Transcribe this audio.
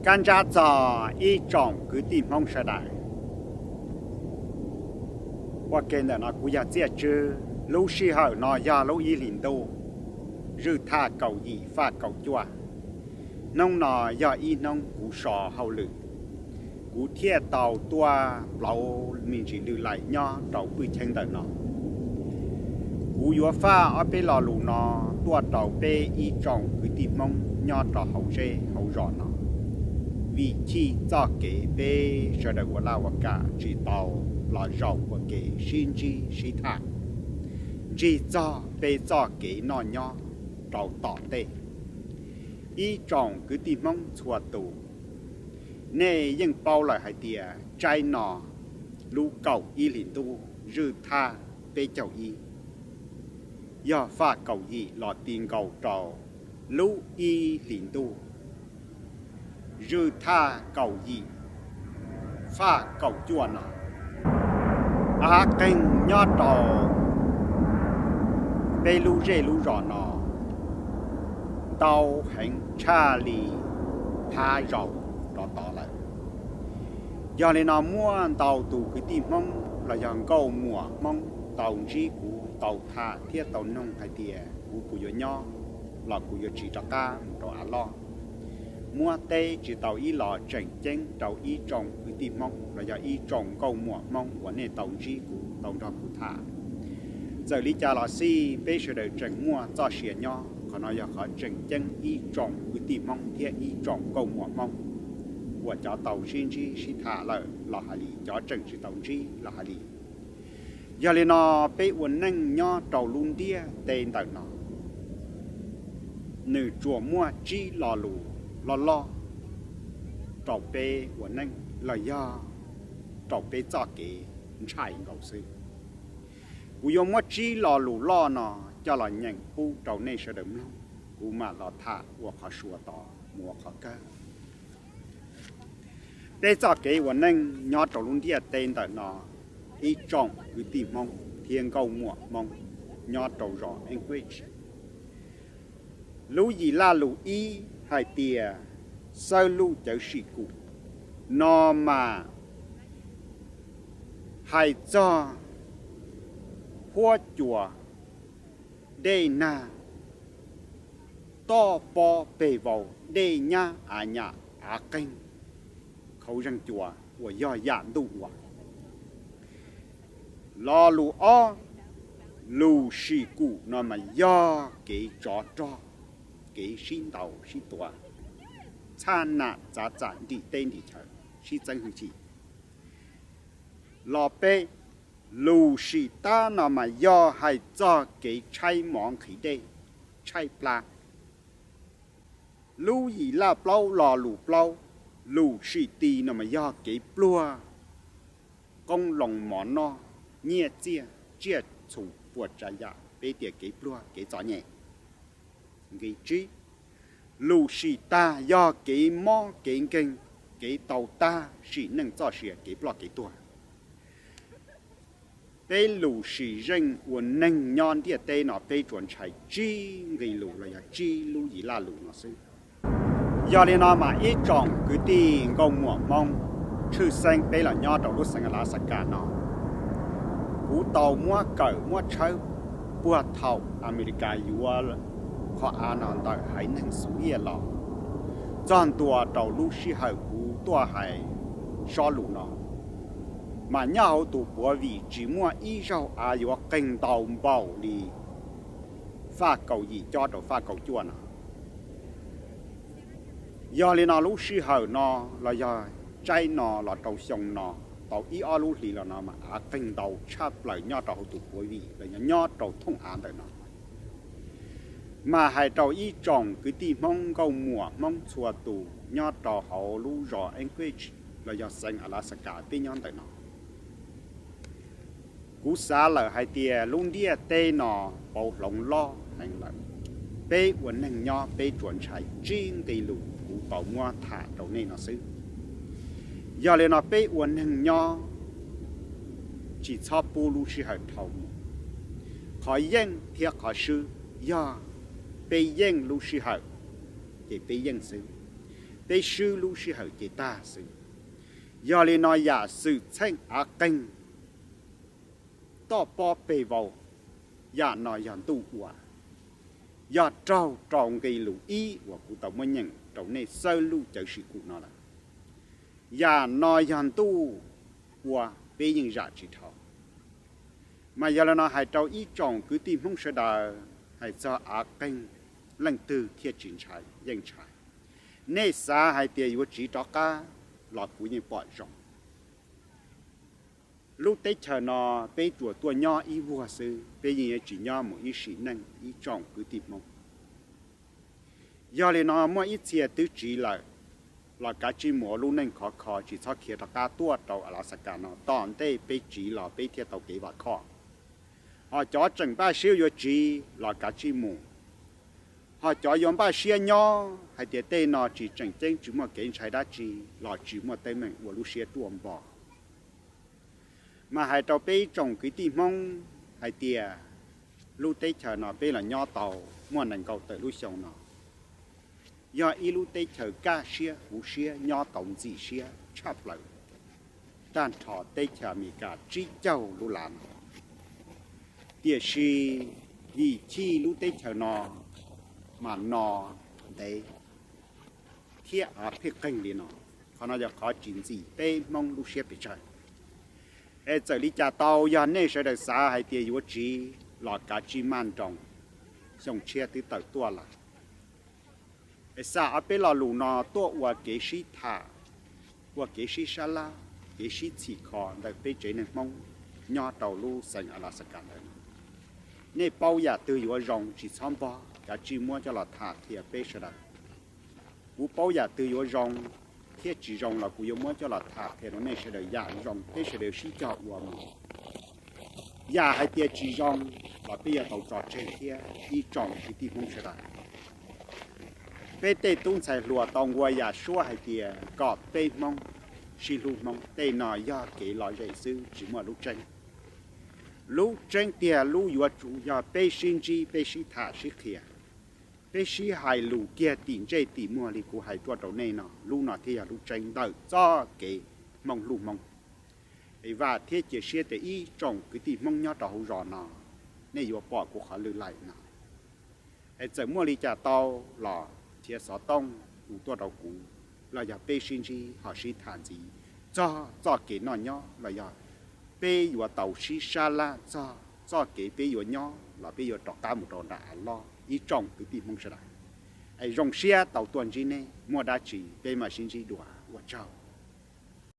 Kab ntsab txog ib tsoom kwv tij Hmoob sawv daws. Ua ke ntawm no kuv yog Txiaj Tswb. Lub sij hawm no yog lub ib hlis ntuj zwj thaj kaum yim faj kaum cuaj. Hnub no yog ib hnub kuv so hauj lwm, kuv thiaj tau tuaj plaub me ntsis lwj lais nyob rau pwj cheeb ntawm no. Kuv yuav faj ob peb lo lus no tuaj rau peb ib tsoom kwv tij Hmoob nyob rau hauv zej hauv zos no, vim chij txoj kev peb sawv daws ua laj ua kam tsis tau los zaum ua ke sib ntsib sib tham, ntsig txog peb txoj kev noj nyob rau tom ntej. Ib tsoom kwv tij Hmoob txhua tus, nej yeej paub lawm hais tias tsaib no lub kaum ib hlis ntuj zwj thaj peb caug ib, yog faj kaum yim los ti nkaus rau lub ib hlis ntuj zwj thaj kaum yim faj kaum cuaj no. Av qeeg nyob rau peb lub zej lub zos no ntau heev tshaj li phav zaus rov tod lawm. Yog li no muaj ntau tus kwv tij Hmoob los yog nkauj muam Hmoob tau ntsib kuv, tau tham thiab tau noog hais tias kuv puas yuav nyob los kuv yuav tsiv rov qab mus rau av loj. Muab teb tsis tau ib los tseem ceeb rau ib tsoom kwv tij Hmoob los yog ib tsoom nkauj muam Hmoob uas nej tau ntsib kuv, tau nrog kuv tham. Txawm li cas los xij peb sawv daws tseem muaj txoj sia nyob. Qhov no yog qhov tseem ceeb ib tsoom kwv tij Hmoob thiab ib tsoom nkauj muam Hmoob uas cov tau sib ntsib sib tham lawm los hais li, cov tseem tsis tau ntsib los hais li. Yog li no peb ua neej nyob rau lub ntiaj teb ntawm no, nws tsuas muaj tsib lo lus loj loj rau peb ua neej los yog rau peb txoj kev ntshai nkaus xwb. Kuv yuav muab tsib lo lus loj no coj los nyeem pub rau nej sawv daws mloog, kuv mam los tham ua qhov sua tod mus ua qhov kawg. Peb txoj kev ua neej nyob rau lub ntiaj teb ntawm no, ib tsoom kwv tij Hmoob thiab nkauj muam Hmoob nyob rau zos Anchorage, lub yim laj lus ib hais tias xawb lub cawv sim kum no mas hais txog huab cua dej nag toj pob peg vau, dej nyab av nyam av qeeg, khauv zeeg cua uas yog yam ntuj ua. Lo lus ob, lus sim kum no mas yog kev tsov rog, kev sib ntaus sib tua, txhab nam txav txam nrim teb nrim chaw, sib txeeb hwj chim. Lo peb, lus sim tab no mas yog hais txog kev tshaib mov nqhis dej, tshaib plab. Lub yim laj plaub lo lus plaub, lus sim ti no mas yog kev pluag qoob loo mov noj, nyiaj txiaj, tsiaj txhu puas tsav yam, peb tias kev pluag kev txom nyem. Nqi tsib, lus sim tag yog kev mob kev nkeeg, kev tau tag sim neej txoj sia, kev ploj kev tuag. Peb lus sim zeej ua neeg nyob ntiaj teb no peb tsuas ntshai tsib nqi lus los yog tsib lub yim laj lus no xwb. Yog li no mas ib tsoom kwv tij nkauj muam Hmoob tshwj xeeb peb los nyob rau lub xeev Alaska no, kuv tau muab kawm muab tshawb puag thaum Amelikas yuav qhov av no ntawm haiv neeg Xuv Iaj los txog ntua rau lub sij hawm kuv tuaj hais sob lus no, mas nyob hauv tus puav vim tsis muaj ib zaug av yuav qeeg ntau npaum li faj kaum yim cob rau faj kaum cuaj no. Yog li no lub sij hawm no los yog tsaib no los rau xyoo no, tau ib ob lub hlis los no mas av qeeg ntau tshaj plaws nyob rau hauv tus puav vim los yog nyob rau thooj av ntawm no. Mas hais rau ib tsoom kwv tij Hmoob nkauj muam Hmoob txhua tus nyob rau hauv lub zos Anchorage los yog xeev Alaska peb nyob ntawm no, kuv xav lawm hais tias lub ntiaj teb no pauv hloov loj heev lawm. Peb ua neeg nyob peb tsuas ntshai tsib nqi lus kuv tau muab tham rau nej no xwb. Yog li no peb ua neeg nyob tsis txhob pub lub sij hawm dhau mus. Qhov yeej thiab qhov swb, yog peb yeej lub sij hawm ces peb yeej xwb. peb swb lub sij hawm ces tag xwb. Yog li no yam xwm txheej av qeeg toj pob peg vau, yam no yog ntuj ua, yog raug rau nqe lus ib uas kuv tau muab nyeem rau nej xawb lub cawv sim kum no lawm. Yam no yog ntuj ua, peb yeej zam tsis dhau. Mas yog li no hais rau ib tsoom kwv tij Hmoob sawv daws, hais txog av qeeg leej twg thiaj tsis ntshai, yeej ntshai. Nej xav hais tias yuav tsiv rov qab los kuv yeej pom zoo. Lub teb chaws no peb tsuas tuaj nyob ib vuag xwb, peb yeej yuav tsis nyob mus ib sim neej ib tsoom kwv tij Hmoob. Yog li no muaj ib txhia twb tsiv lawm los kav tsij mus ua lub neej khov kho, tsis txhob khiav rov qab tuaj rau Alaska no, tom ntej peb tsiv los peb thiaj tau kev vam khom. Ho cov tseem npaj siab yuav tsiv los kav tsij mus. Ho cov yuav npaj siab nyob hais tias tej no tsis tseem ceeb, tsis muaj kev ntshai dab tsi los tsis muaj teeb meem ua lub siab ruaj npo. Mas hais rau peb ib tsoom kwv tij Hmoob hais tias lub teb chaws no peb los nyob tau muaj nees nkaum tawm lub xyoo no, yog ib lub teb chaws kaj siab huv siab nyob tau ntxim siab tshaj plaws tag nrho teb chaws Amelikas tsib caug lub lav no. Tiam sis vim chij lub teb chaws no mas no ntev thiab av pheej qeeg li no, qhov no yog qhov tsis ntxim peb Hmoob lub siab pes tsawg. Es txawm li cas tau, yog nej sawv daws xav hais tias yuav tsiv los kav tsij maj nroos, xyoo tshiab twb tawm tuaj lawm. Es xa ob peb lo lus no tuaj ua kev sib tham, ua kev sib sab laj, kev sib txhim kho ntawm peb tsev neeg Hmoob nyob rau lub xeev Alaska ntawd. Nej paub yam twg yuav zoo tsis txhob npog, kav tsij muab coj los tham qhia peb sawv daws. Kuv paub yam twg yuav zoo thiab tsis zoo los kuv yuav muab coj los tham qhia rau nej sawv daws yam zoo peb sawv daws sib cog ua mus. Yam hais tias tsis zoo los peb yuav tau tso tseg thiab ib tsoom kwv tij Hmoob sawv daws. Peb tej tub ntxhais hluas tau nqua yam suab hais tias kom peb Hmoob sib hlub Hmoob, tej no yog kev lom zem xwb tsis muaj lub tseeb. Lub tseeb tiag lub yuav tsum yog peb sib ntsib, peb sib tham sib qhia, peb sib hais lus kiag tim ntsej tim muag li kuv hais tuaj rau nej no, lub no thiaj yog lub tseeb ntawm txoj kev Hmoob hlub Hmoob. Es vam thiab cia siab tias ib tsoom kwv tij Hmoob nyob rau hauv zos no, nej yuav pom kuv qhov lwm laim no. Es txawm muaj li cas tau los khiav xov tooj hu tuaj rau kuv, los yog peb sib ntsib ho sib tham ntxiv txog txoj kev noj nyob, los yog peb yuav tau sib sab laj txog txoj kev peb yuav nyob los peb yuav rov qab mus rau nram av loj ib tsoom kwv tij Hmoob sawv daws. Es zoo siab tau tuaj ntsib nej, muaj dab tsi peb mam sib ntsib dua, ua tsaug.